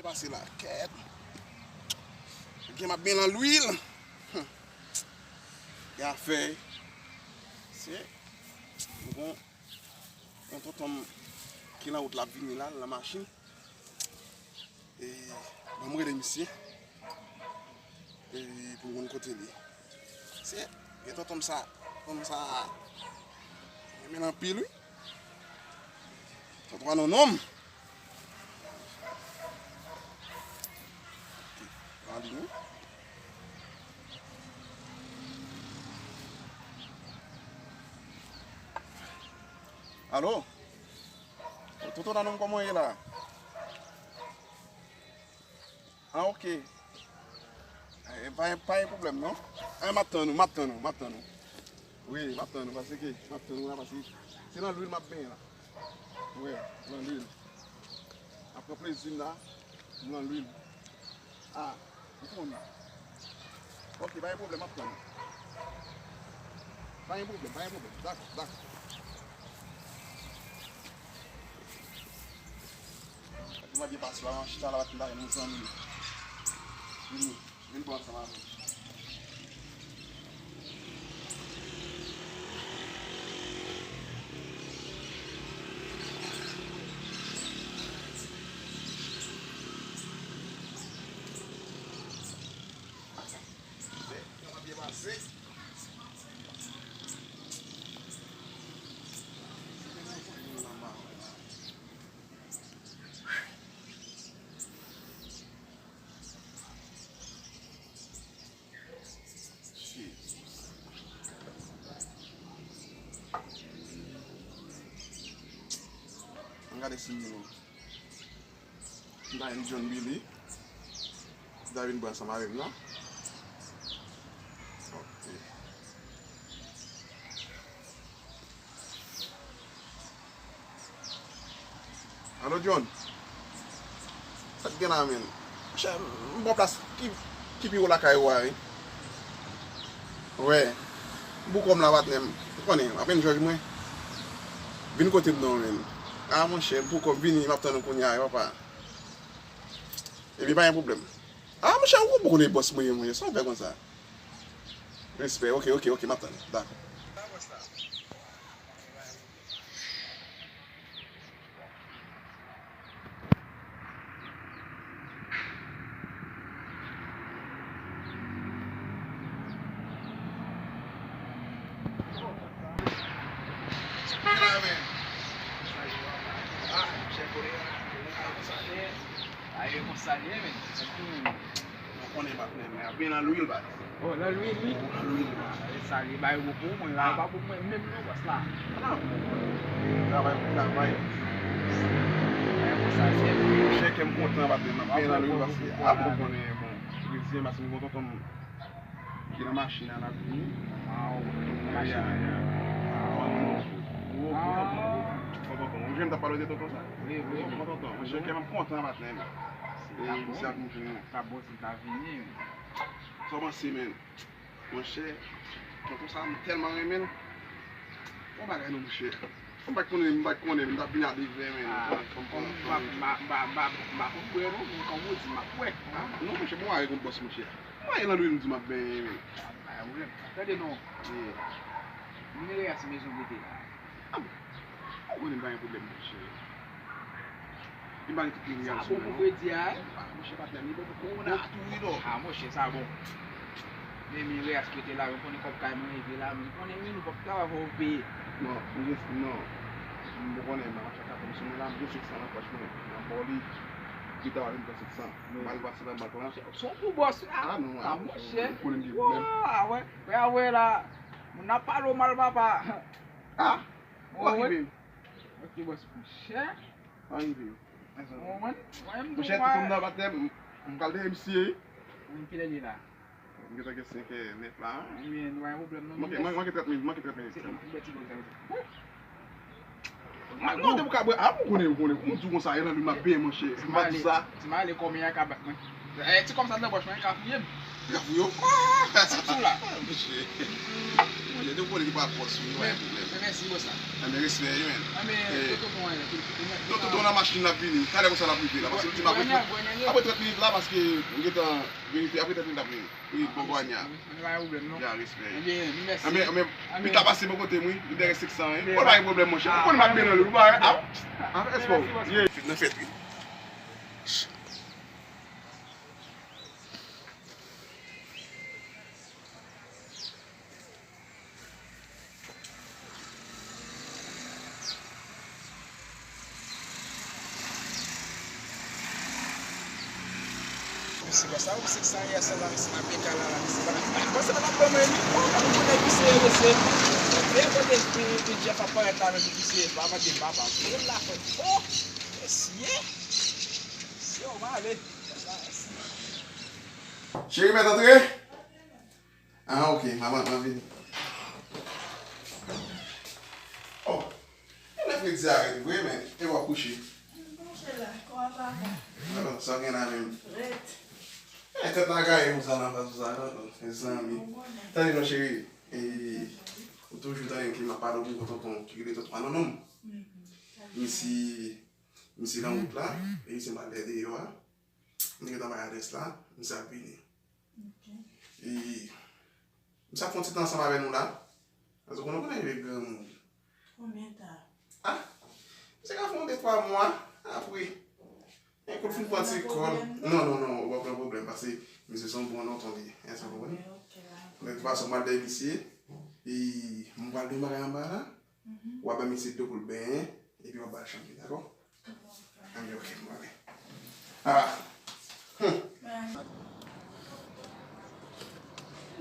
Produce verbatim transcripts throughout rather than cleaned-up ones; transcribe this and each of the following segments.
Pase la, kèt. Gen m ap benyen nan lwil. Hmm. Gen afè. Se, m gon, yon tonton m ki nan wout la ap vini la, l nan machin. E, ban m rele misye. E, pou m konn kote l ye. Se, gen tonton m sa, tonton m sa, renmen l anpil, wi. Tonton a non non m. Pran li, wi. Alo? Tonton a non m, kòman w ye la? Ah, ok. Eh, pa, pa gen pwoblèm, non. Eh, m ap tann ou, m ap tann ou, m ap tann ou. Wi, m ap tann ou, paske m ap tann ou la, paske se nan lwil m ap benyen la. Wi, nan lwil. M ap pran plezi m la, m nan lwil. Ah, ou konnen. Ok, pa gen pwoblèm, m ap tann ou. Pa gen pwoblèm, pa gen pwoblèm. Dakò, dakò. Mwen byen pase la, chita la, bat m bagay, nou zanmi. Vini, vin bwè ansanm avè m. Shit. Ann gade si m gen. M ta vin jwenn Billy. M ta vin bwè ansanm avè m la. Ok. Alo, John. Sa k gen la, menn? Monchè, m bò plas ki, ki pi wo lakay ou a, wi. Wè. M pou kò m la, patnè m. Ou konnen, m ap jwenn jòj mwen. Vin kote m non, menn. A, monchè, m pou kò m vini, m ap tann ou kounye a, wi, papa. Epi pa gen pwoblèm. A, monchè, ou konn bòs mwen ye, monchè. Sa w fè konsa? Respè. Ok, ok, ok, m ap tann. Dakò. Aye konsa li ye, men. Ou konnen, patnè, men ap vin nan lwil, bat. Oh, nan lwil, wi. Nan lwil, bat. E sa, li bay repou, mwen, la, pa pou mwen menm, non, bòs la. A, travay pou travay. Aye konsa li ye. Chè kè m kontan, patnè, m ap vin nan lwil, paske, a, bon, konnen, bon, rezyen, paske m gon tonton m ki nan machin an, l ap vini. Waw, nan machin an. Ya, ya. Waw. Gwo, gwo tonton. Gwo tonton. Ou jwenn m t ap pale de tonton sa? Wi, wi. Gwo tonton. Mwen, chè kè m ap kontan, patnè. E misye ap vin jwenn mwen. Sa bon si l ta vini. Sa w panse, menn? Monchè, tonton sa, m tèlman renmen l. Bon bagay non, monchè. M pa t konnen, m pa t konnen, m t ap vin a devè, menn. Ah, m pa, m pa, m pa, m pa, m pa konn bwè non, men kòm ou di, m ap bwè. Ah, non, monchè, bon bagay kont bòs, monchè. Mwen nan lwil, m di m ap benyen, menn. Ah, pa gen pwoblèm. Tande non. Yeah. M gen reyas mezon m rete la. Ah bon? Ou konnen m pa gen pwoblèm, monchè. Li pa gen tout moun. Sa bon pou fredi a, wi. Ah, monchè, patnè m, li bon pou kowona tou, wi, non. Ah, monchè, sa bon. Men, men, reyas ki rete la, mwen konnen kòb kay mwen rive la, mwen konnen, wi, nou p ap travay, fò w peye. Non, m gen, non. M konnen, m ap mache ak katòz sou mwen la, m gen senk san nan pòch mwen. M ap ba w li, pita w a vin pran senk san. M al pase nan bank lan. Se w pou bòs, wi. Ah, non, ah, monchè. Ou konnen m gen pwoblèm. Wa, wè, wè, wè la. Moun ap pale w mal, papa. Ah, ou pa rive. Ok, bòs, monchè. Anrive yo. Ou konprann? Mwen menm tou, monchè, tonton m nan, patnè, m, m pral dèyè misye. Mwen, kilè li la? M gentan gen senk è nèt la. Ebyen, nou pa gen pwoblèm non. Manke, manke trant minit, manke trant minit sèlman. Se yon ti bèt ti bèt sa yo. Non, te pou ka bwè. Ah, ou konnen, ou konnen. M di w konsa, e nan li m ap benyen, monchè. M pa di sa. Ti male kòm ya ka bat mwen. Eh, ti kòm sa nan pòch mwen, ka fouye m. Gafou yo. Sa tou la. Mesye. Monchè, depi w konnen ki pa pòs ou, yo pa gen pwoblèm. Men mèsi, bòs la. Anben, respè, wi, men. Anben, tonton, tonton, tonton nan machin l ap vini. Talè konsa l ap rive la, paske l di m apre trant, apre trant minit la, paske m gentan verifye, apre trant minit l ap vini. Wi, bon, bon, anya. Pa gen pwoblèm, non. Ya, respè. Anben, mèsi. Anben, anben, pita pase bò kote m, wi. Li dèyè senk san, wi. Bon, pa gen pwoblèm, monchè. Ou konnen m ap byen nan li, ou pa wè? Ah, ah, respè w. Nan fèt, wi. Misye, sa ou se sa yè sa la, misye, m ap pete la, misye, pa, pa, pa, se pa ban mwen li, oh, pa konn kote misye ye, mesye. E kote, e, e, Jeff ap parèt la, men misye, pa mande, pa, pa, e la, oh, mesye, mesye, ou pa ale. Cheri, mèt antre? Ah, ok, manman, m ap vini. Oh, e lè fredi a rèd vre, men, e w ap kouche. M kouche la, kò a pa bon. Ah, sa w gen la menm? Rèd. E, tèt la gaye konsa nan fas ou sa, non, non, mezanmi. Tande non, cheri, e, ou toujou tande m ki m ap pale w pou tonton, ki rele tonton a non, non. Misye, misye nan wout la, e misye m al dèyè deyò a. M te gentan bay adrès la, misye ap vini. Ok. E, misye ap fè yon ti tan ansanm avè nou la. Paske konnen, konnen li vin granmoun. Konbyen tan? Ah, misye ka fè yon de twa mwa, apre. Enkou l fin pran ti kò l. Non, non, non, ou pa pran pwoblèm, paske misye se yon bon tonton li ye. Èske w konprann? Ok, ok. De tout fason, m al dèyè misye, e m pral demarre anba la. Ou ap bay misye dlo pou l benyen, epi w ap ba l chanpye, dakò? Anben, ok, m prale. Ah. Hmm.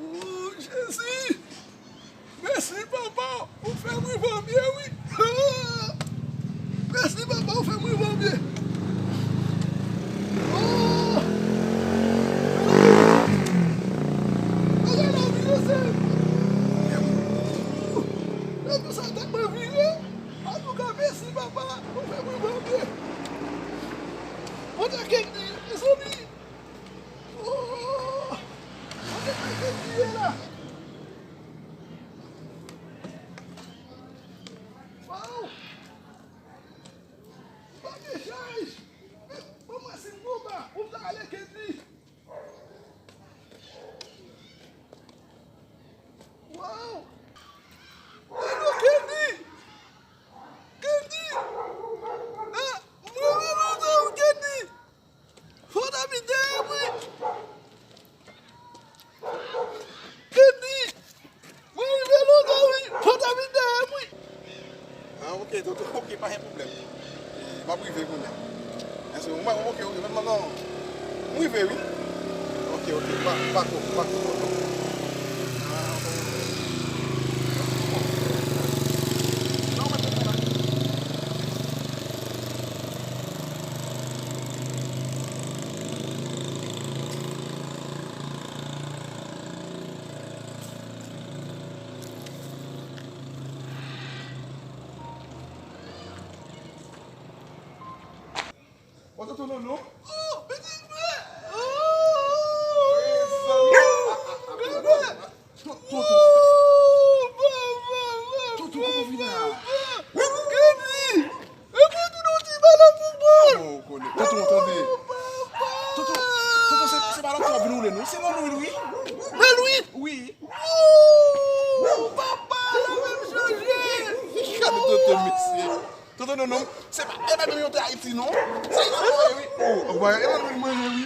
Oh, Jezi! Mèsi, papa! Ou fè m rive an byen, wi! Ah! Mèsi, papa! Ou fè m rive an byen! Oh! Bagay la vin, mesye! Nan tou sa, tèt mwen vire! Antouka, mèsi, papa, ou fè mwen mande. Kote Kendy, mezanmi? Oh! Kote Kendy ye la? Waw! Pa gen chaj! Men, ban mwen siy m anba, ou ta ale Kendy? Wow! Alo, Kendy! Kendy! Ah, mwen rive lontan, wi, Kendy! Fò ta vin dèyè mwen! Kendy! Mwen rive lontan, wi! Fò ta vin dèyè mwen! Ah, ok, tonton, ok, pa gen pwoblèm. E, m ap rive kounye a. Èske ou, ok, ok, non, non, non. M rive, wi. Ok, ok, pa, pa ko, pa ko, tonton. Ah, ok. Non, mwen te konn la. Oh, tonton Nono. Oh, pitit mwen. Oh, granmè. Tonton. Oh, papa, papa, tonton, kòman w vin la? Kendy, e mwen tou non ti balon pou mwen. Oh, konnen. Tonton, tande. Oh, papa. Tonton, tonton, se, se pa lòt w ap vin woule, non. Se Manlwi, wi. Manlwi? Wi. Oh, papa, la menm chanje. Gade tonton, mesye. Tonton Nono, se pa, e pa menm yon te Ayiti, non. Sa e pa mwen, wi. Oh, ou pa wè, e pa menm mwen, wi.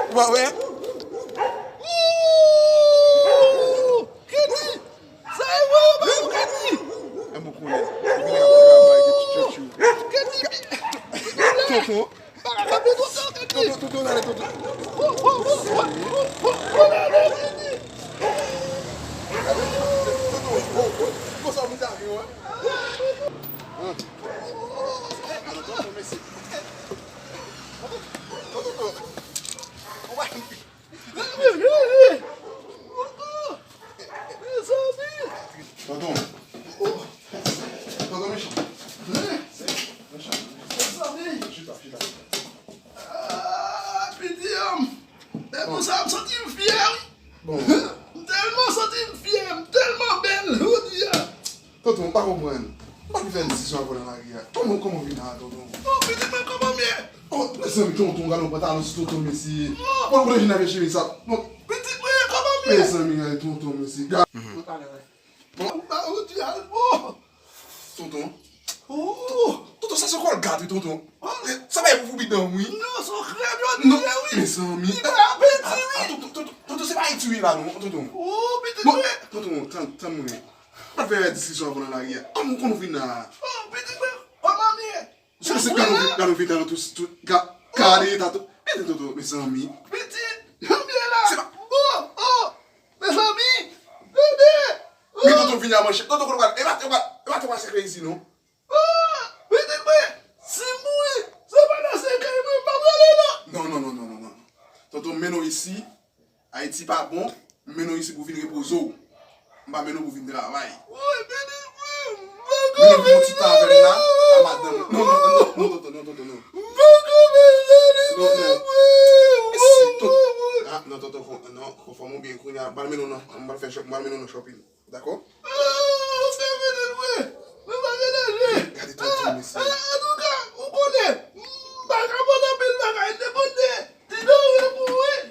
Ou pa wè? Ooh! Kendy! Sa e mwen, yo, ba yo, Kendy! E mwen konnen. Epi nèg ap travay, gen ti chèch yo. Kendy! Tonton. Tonton, tonton, ale, tonton. Konsa moun ta viv, wi. An. Alò, tonton, mèsi. Tonton, tonton. Tonton. Tonton mechan. Mechan. Mezanmi. Chita, chita. Ah, piti, um. E pou sa, m sot M tèlman santi m fyè, m tèlman bèl jodi a. Tonton, m pa konprann. M pa vin fè disisyon avè w nan lari a. Kòman, kòman w vin la, tonton? Oh, pitit mwen, kòman m ye? Oh, mezanmi, tonton, gade yon pantalon sou tonton, mesye. Oh. Bon, nou vin avè cheri sa. Bon. Pitit mwen, kòman m ye? Mezanmi, gade tonton, mesye. Gade. Mwen pale, wè. Bon. M pa jodi a, bon. Tonton. Oh. Tonton, sa se kòlgat, wi, tonton. Oh. Sa bay pou foubi dan, wi. Non, se yon krèm yo di, wi. Mezanmi. Li pa apeti, wi. Ah, tonton, tonton, tonton, se pa eti wi la, non, tonton. Oh, pitit mwen. Tonton, tann, tann mwen. Pa fè disisyon avè w nan lari a. Kòman, kòman w vin la? Oh, pitit mwen. Kòman m ye? Se, se, gade, gade, gade, tou, tou, ga-, gade eta tou. Gade tonton, mezanmi. Pitit, jan m ye la. Se pa. Oh, oh, mezanmi. Bebe. Oh. Wi, tonton vini a manchèt. Tonton, kote w pral? E pa, e pa, e pa tonton pase kre isi, non. Oh, pitit mwen, si m mouri, se pa nan sèkèy mwen, m pa prale, non. Non, non, non, non, non, non. Tonton mennen w isi. Ayiti pa bon, m mennen w isi pou w vin repoze w. M pa mennen w pou w vin travay. Woy, pitit mwen, m poko vin travay. Mennen w vin yon ti tan avè m la, a madanm. Non, non, non, non, non, tonton, non, tonton, non. M poko vin travay, pitit mwen. Esi, tonton. Ah, non, tonton, fò, non, fò m byen kounye a. M pral mennen w nan, m pral fè chòp, m pral mennen w nan shopping. Dakò? Ah, fè vini mwen. Mwen pa gen lajan. Gade tonton, mesye. Ah, ah, antouka, ou konnen, m pa ka pote anpil bagay, depann de ti danje pou mwen.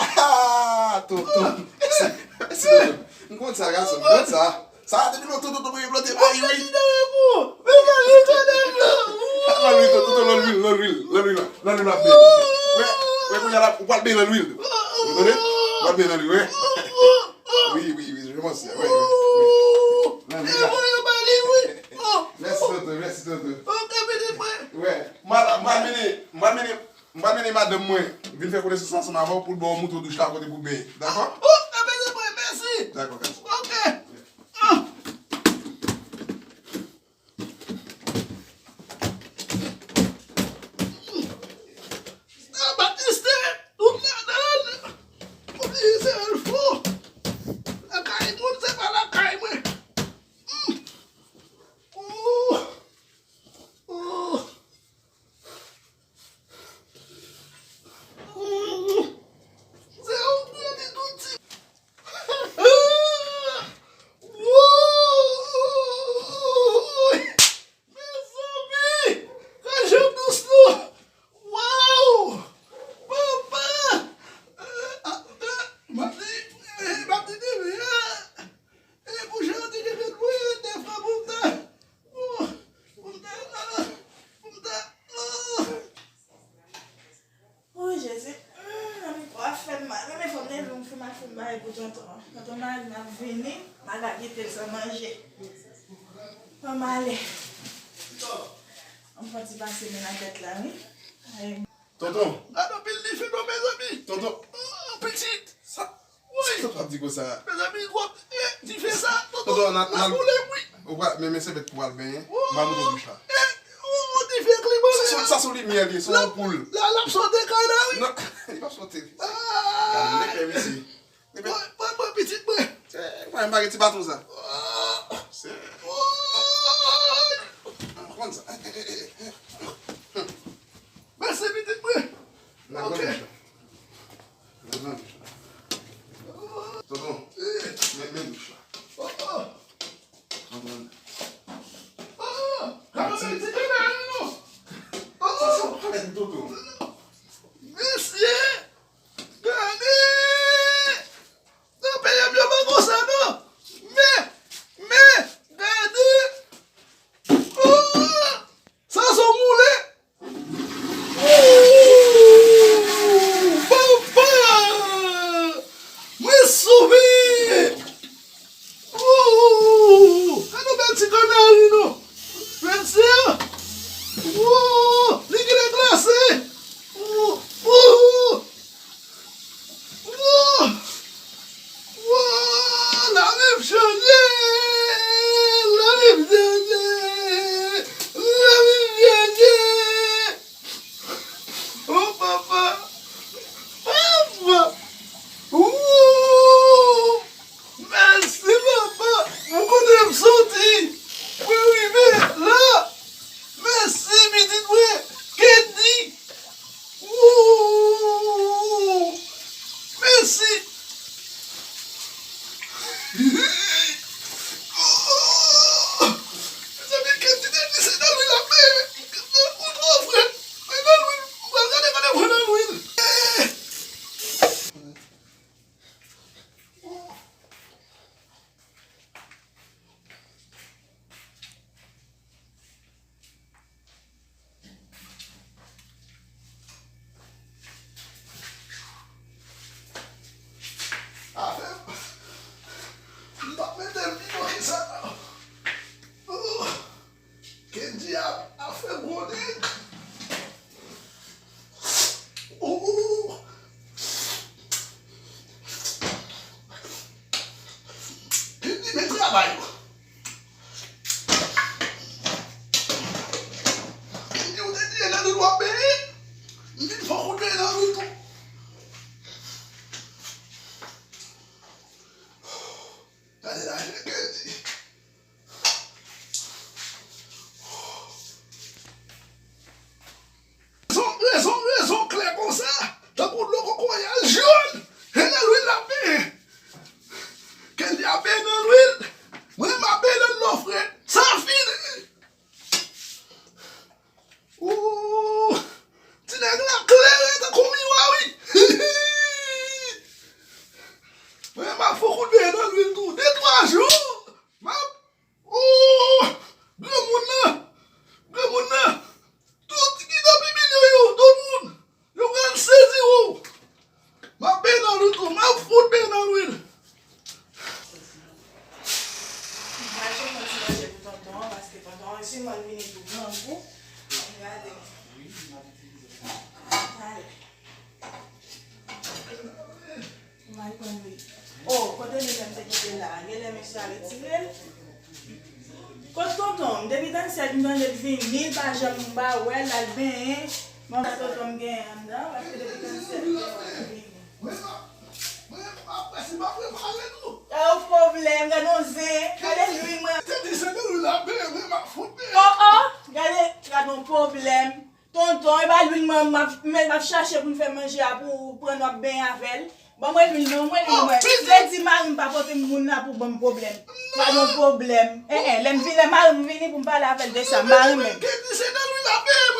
Ah, tonton. Mèsi, mèsi, tonton. M konn sa, gason, m konn sa. Sa a depi lontan tonton mwen plante mayi, wi. Ti danje pou mwen. Mwen pa gen kòdèm, non. Lòlwil, tonton, lòlwil, lòlwil, lòlwil, lòlwil ap benyen. Wè, wè, kounye a la, ou pral benyen lòlwil. Ou tande? Ou pral benyen lòlwil, wè. Wi, wi, wi, je m'en souviens. Wi, wi, wi. Nan, li la. Mèsi, tonton, mèsi, tonton. Ok, pitit mwen. Wè. M al, m al mennen, m al mennen, m al mennen madanm mwen vin fè konesans ansanm avè w pou l ba w mouton douch la kote pou benyen. Dakò? Ok, pitit mwen, mèsi. Dakò, gason. Ok. Ah, Batiste, tout ladan. Ou bliye se Elfo. Lakay moun, se pa lakay mwen. Hmm. Oh. Oh. Oh. Se ou ki tout ti. Woy! Mezanmi! Gad jan dous non! Waw! Papa! Eh, ah, eh, m ap di, eh, m ap di demen, eh, eh, pou jan an te gentan dwe de fwa pou m ta, oh, pou m ta, ah, pou m ta, ah. O Jezi, hmm, nan mikwo a fè m mal wi, men fò m leve m fè m al fè m bagay pou tonton an. Tonton Mari m ap vini, m al al kite l san manje. Ban m ale. An m pran ti pase men nan tèt la wi. Ay. Tonton. Gade anpil dife non mezanmi. Tonton. Oh, pitit. Sa. Woy! Sa tonton ap di konsa? Mezanmi, twòp, eh, dife sa, tonton, tonton, n a, n a, ap boule, wi. Ou pral, men, men se bèt pou al benyen. M pral montre w douch la. Eh, oh, dife klima sa, sa se yon limyè li ye, se yon anpoul. La, l ap sote kay la, wi. Non, li p ap sote. Ah! Gade, li pè, mesye. Li pè. Mwen, mwen, mwen, pitit mwen. Eh, mwen, m pa gen ti baton sa. Ah! Se. Woy! M konn sa. Mèsi, pitit mwen. N a grandi chan. N a grandi chan. Tonton, men, men douch la. Tonton. Sa se yon pwalèt, tonton. Mesye, gade! Nan peyi m yo pa konsa non. Men, men, gade! Oh! Sa se yon moulen. Ooh, papa! Mwen sove! Ooh, gade yon bèl ti kannari non. Mesye! Ooh, li genlè glase! Ooh, ooh! Wouh! Wouh! Lavi m chanje! Lavi m chanje! Lavi m chanje! Oh, papa! Papa! Wouh! Mèsi, papa! Pou kote m soti! Mwen rive la! Mèsi, pitit mwen! Si mwen vini pou grangou, ann gade. Talè. Mwen al pran lwil. Oh, kote lwil la m te kite la? Genlè mesye a retire l. Kot tonton m? Depi tann sèt m tande l vini, l pa janm m pa wè l al benyen. Bon, sa tonton m genyen anndan, paske depi tann sèt m te wè l vini. Mwen, mwen, mwen, mwen, si pa mwen pale tou. Gade yon pwoblèm, gade yon zen, gade lwil mwen. Te di se de lwil la benyen, mwen, m ap fout benyen. Oh, oh, gade, gade yon pwoblèm. Tonton, e pa lwil mwen, m ap, m ap chache pou m fè manje a pou ou pran, w ap benyen avè l. Ban mwen lwil non, mwen lwil mwen. Vle di mari m pa pote m moun la pou ban m pwoblèm. Gade yon pwoblèm. Eh, eh, lè m vin, lè mari m vini pou m pale avè l de sa, m pa renmen. Te di se de lwil la benyen,